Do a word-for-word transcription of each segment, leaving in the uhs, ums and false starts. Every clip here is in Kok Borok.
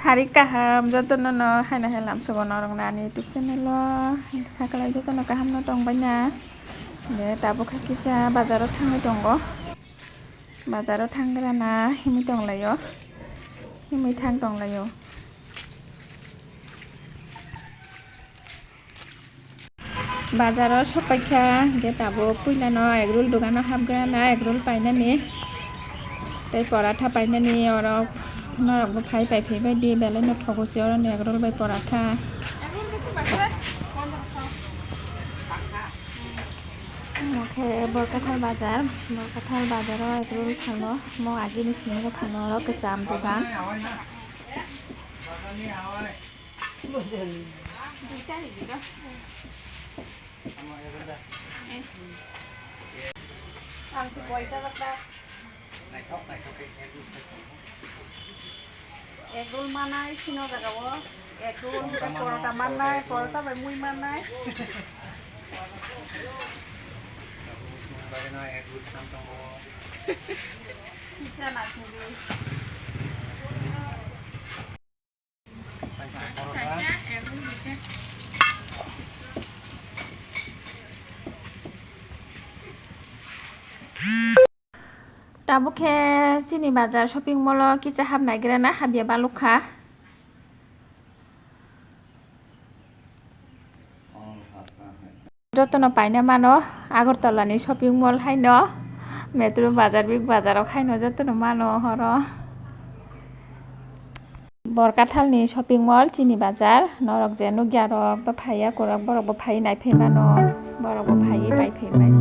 Ari kaham jotono no haino hai lamsogo norok no ani YouTube channel o. Hakalai jotono kaham no tongbai na. De tabuk khe kisa bazar o thangwi tongo. Bazar o thanggra na himwi tonglaio. Himwi thang tonglaio. Bazar o sopaikha, hwnkhe tabuk puilano egg roll dogano hapgrana egg roll painani tei paratha painani, oro norokbo phai pai phaibaidi belaino thogo se oroni egg roll bai paratha. Omo khe Borkathal bazar, Borkathal bazar o egg roll phano, mo agini simi rok phano oro kwcham dogan. Ang tu koita bata. Egg roll manai, sino jaga o. Egg roll, porota manai, porota bai mui manai. Pizza na sindi. Tabuk khe chini bazar shopping mall o kisa hap naigra na, hapya baluk kha. Jotono paina mano Agartala ni shopping mall haino, Metro bazar, Big Bazar rok haino jotono mano horo. Borkathal ni shopping mall chini bazar, norok je nukya rok ba phaiya, kwrwk borok bo phaiwi naiphai mano, borok bo phaiwi pai phai mano.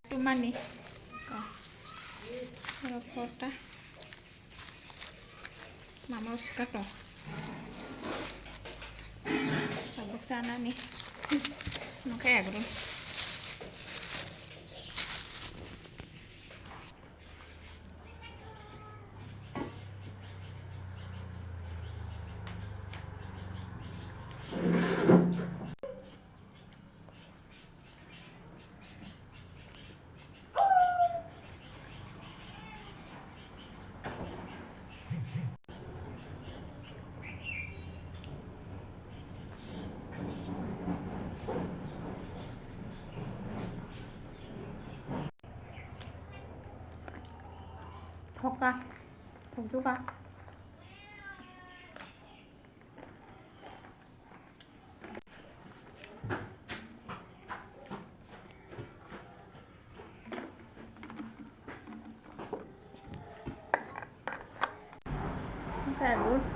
Tumani. Oro porta. Mama sika to. Sabuk chanani. Nokha agro. Thoka, thokjuka. Khe agro